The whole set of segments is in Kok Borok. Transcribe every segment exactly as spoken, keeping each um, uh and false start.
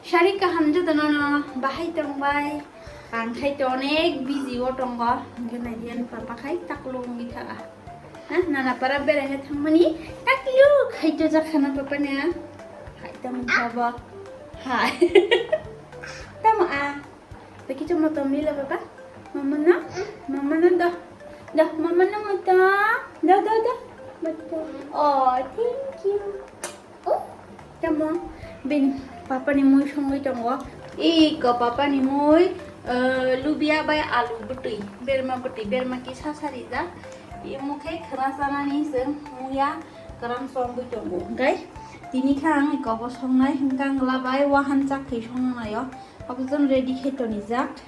Sari kaham jotono no bahai tongbai. Ang khai to onek busy o tongo. Hingke nai diyan papa khai taklo wngwi thaga. Ha, nana para berai hai thangmani taklo khai to jakhana papa ne. Hai tamo thabo. Hai. Tamo a. Teki chamo tom lila papa. Mama no. Mama no do. Do mama no mo to. Do do do. Mo to. Oh, thank you. Oh, tamo, bini papani mui songwi tongo. Iko papani mui, eh, lubia bai alu bwtwi, berma bwtwi, berma kisa sarijak. Imo khe khwna chanani chwng muya kwran chongwi tongo. Hwnkhe tini khe ang iko bo songnai, hwnkhe ang gla bai wahan chakri songnaio. Abojon ready khe tonijak.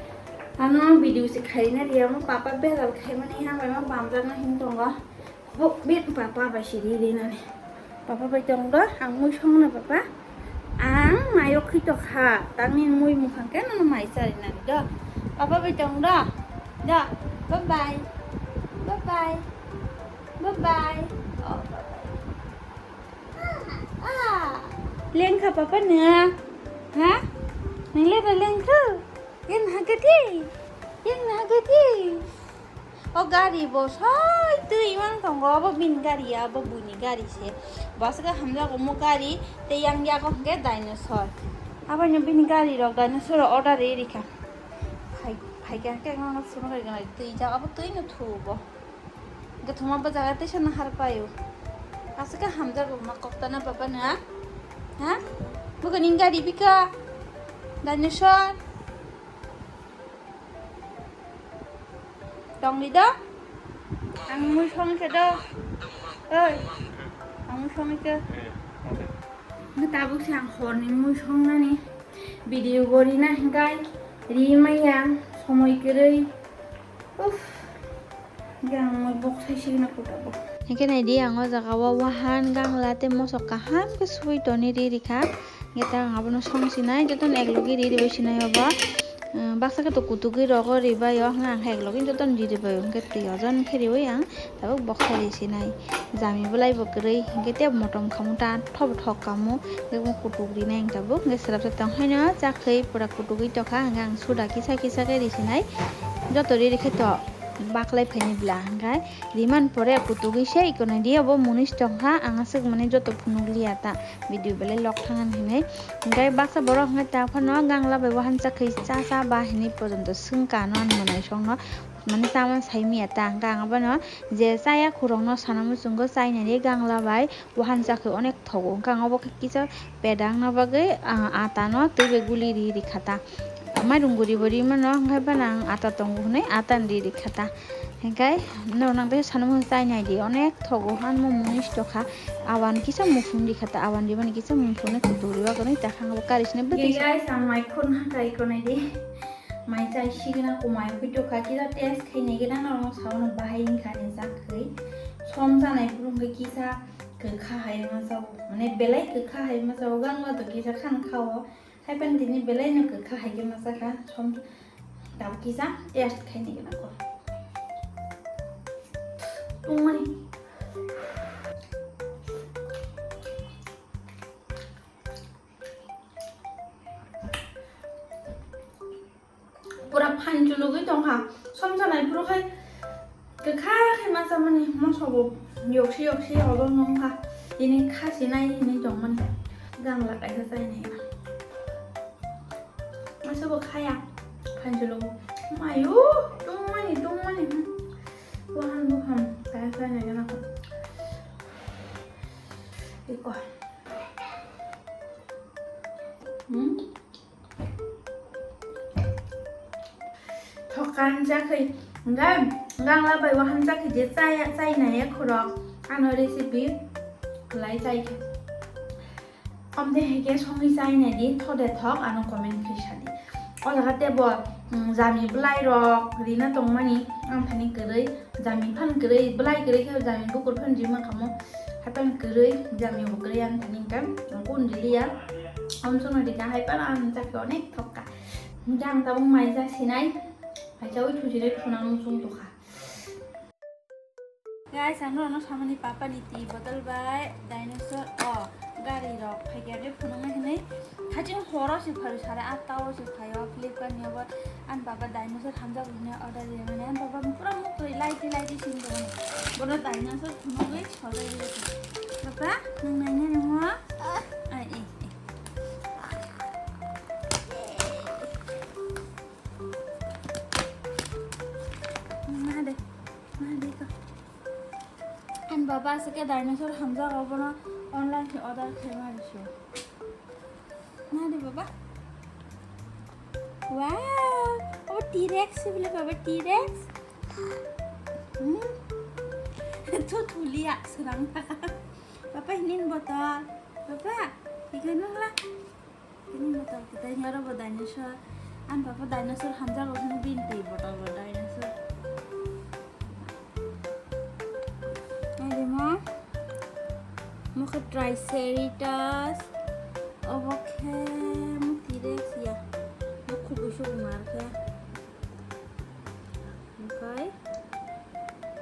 Ano video se khaina riyamo papa beral khaimani hambai ma bamjakna hin tongo. Bo, bini papa bai siri rinani. Papa bai tong do, ang mui songno papa. Ang mayok khe to kha, tangni mui mukhang khe nono mai charinani do. Papa bai tong do. Do. Bye bye. Bye bye. Bye bye. Oh, bye bye. Ah. Lengkha papa nwa. Ha? Nang le lengkha? Yang hagati? Yang hagati? O gari bo soi twi mang tongo, obo bini gari ya, obo buini gari se. Bwswk hamjak omo gari, tei yang yago hwnkhe dinosaur. Abono bini gari rok dinosaur order ri rikha. Phai, phaikha hwnkhe ang sunu gari gana twi jak, abo twi no thu bo. Hwnkhe thuma bo jaga tei sana har paio. Aswk hamjak omo koktana papa no ha? Ha? Bugo ni gari bika? Dinosaur? Tongdi do? Ang mui songwi khe do. Oi. Ang mui songwi khe. Nw tabuk se ang horni mui songnani video bo rina hingkai ri maya somoi kwrwi. Uff. Hingke ang mui bok sai signa kota bo. Hingke nai di ang o jaga o wahan gangla tei mosok kaham khe sui toni ri rikha. Hingke ta ang abono song sinai jotono ek logi ri ribai sinai obo. Baksa khe to kutugwi rogo ribai o hwnka ang khe ek logi jotono ri ribai o hingke twi ojon khe riwi ang tabuk boksa ri sinai. Jami bolai bo kwrwi hingke tei motom khamu ta thobo thok kamu hingke kutuk rinai ang tabuk hingke swrapsa tong haino chakhwi pura kutugwi tokha hingke ang suda kisa kisa khe ri sinai joto ri rikhe to baklai phaini bla hingke riman pore kutugwi se ikonai di obo munis tongkha ang aswk mani joto phunuk liya ta. Video belai lok thang hinwi. Hingke baksa borok hingke ta phano gangla bai wahan chakhwi cha cha ba hinwi pojonto swngkha ano ani mwnaisongno. Mane chamani sai miya ta hingke ang abono je chaya khorokno sana muchungo chainani gangla bai wahan chakhwi onek thogo. Hingke ang obo khe kisa pedangna bagwi, ah, atano twi bai guli ri rikha ta. Mairung guri bo rimano hingke bono ang ata tongo hinwi atani ri rikha ta. Hingke norok nang bai sanmung chai nai di, onek thogo, ano munis tokha, awan kisa muphung di khata, awan di mani kisa muphung nai kutuk riba kwnwi ta khang bo kari sini. Hey guys, ang mai khorna kai konai di, mai chai signa ko mai phui tokha, kisa test khai nai gana norok sao no bahai wngkha ni jak khe, som chanai phuru hwnkhe kisa kwkha hai ma sao, mane belai kwkha hai ma sao, gangla to kisa khan khao. Haiphano tini belai no kwkha hai khe masa kha, som tabuk kisa test khai nai gana ko. Tungmani. Pura phan chulugwi tongkha. Som sanai phuru khai kwkha khe ma chamani moso bo yoksi yoksi obo nungkha. Tini kha sinai hinwi tongmani. Gangla kaisa chainai. Masa bo khaya. Phan chulugo. Mayo, tongmani, tongmani. Buhan buhan. Kaisa chainai gana. Iko. Hmm? Thokan jakhi, hingke gangla bai wahan jakhi je chaya, chainai khorok, ano recipe khlai chai khe. Omde hingke songwi chainai di, thode thok, ano comment khai sadi. O jaga tebo, mm, jami bwlai rok rina tongmani, ang thani kwrwi. Jami phan kwrwi, bwlai kwrwi khe jami bukur phan rima kamo. Haiphano kwrwi, jami bo kwrwi ang thani hwnkhe, kun riliya. Omsongno rika haiphano ang chakhe onek thokka. Hwnkhe ang tabuk mai ja sinai, mai chaui thusinai thunang chwng tokha. Guys, ang norokno samani papani twi bottle bai dinosaur, oh, Gari rok phaikya de phunuknai hinwi. Thaching horo se phaio, sare atta o se phaio, Flipkart ni obo. Ani baba dinosaur hamjago hinwi order rimani. Ani baba pura mukri laiti laiti sing tongo. Bono dinosaur phunugwi sojai rwkha. Baba, nwng naina nangmo? Ai, ai, ai. Ma de, ma de ko. Ani baba aswk khe dinosaur hamjago, bono online khe order khaima rwsio. Na de baba. Wow, o T-Rex bole baba, T-Rex. Hmm. Thu thulia srang. Papa hinin botol. Papa, ikan nang la. Ini botol kita ini oro bo dinosaur. Ani baba dinosaur hamjago hwnwi bini twi botol bo dinosaur. Naidi ma. Mokhe Triceratops. Obo khe T-Rex ya. Mokhe busu umar khe. Oke.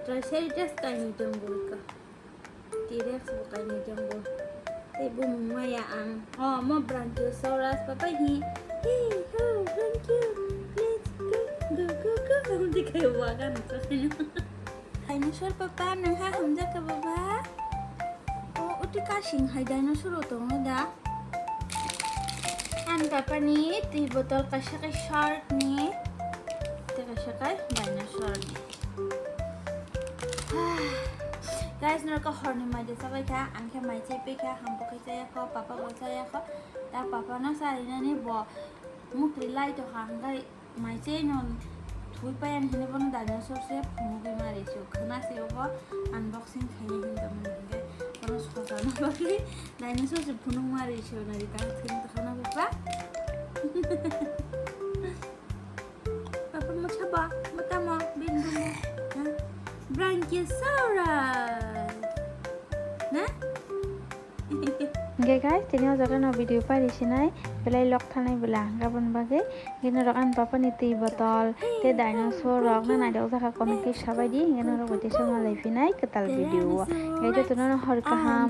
Triceratops kainwi tongo ka. T-Rex bo kainwi tongo. Tei bumung maya ang. Oh, mo Brachiosaurus papa hi. Hi, ho, Brachio. Let's go, go, go, go. Ang di kayo waga nito kayo. Dinosaur papa, nang ha hamjak ka baba? Oh, uti kasing hai dinosaur o tongo da. Ani papa ni twi botol kaisa kai shark ni. Tei kaisa kai dinosaur ni. Guys, norok horni mai de chabai kha, ang khe mai chai pai kha, hambo khe chaya kho, papa bo chaya kho. Ta papa no charinani bo mukri lai to kha, hwnkhe mai chai no thui pai ani hinwi bono dinosaur se phunugwi mari se khna se obo unboxing khainai hinwi tongmani hinkhe bono sosa no bagwi dinosaur se phunuk mari se nari ta thwng to khana papa. Papa mo chaba, mo tamo, bin bin mo. Ha? Brachiosaurus. Na? Hingke guys, tini o jaga no video pari sinai, belai lok thanai bela, gabon bagwi, hingke norok ani papa ni twi botol, tei dinosaur rok na naijak jaka comment khe sabai di, hingke norok bo tei songma lai phinai kwtal video o. Hingke jotono no hor kaham.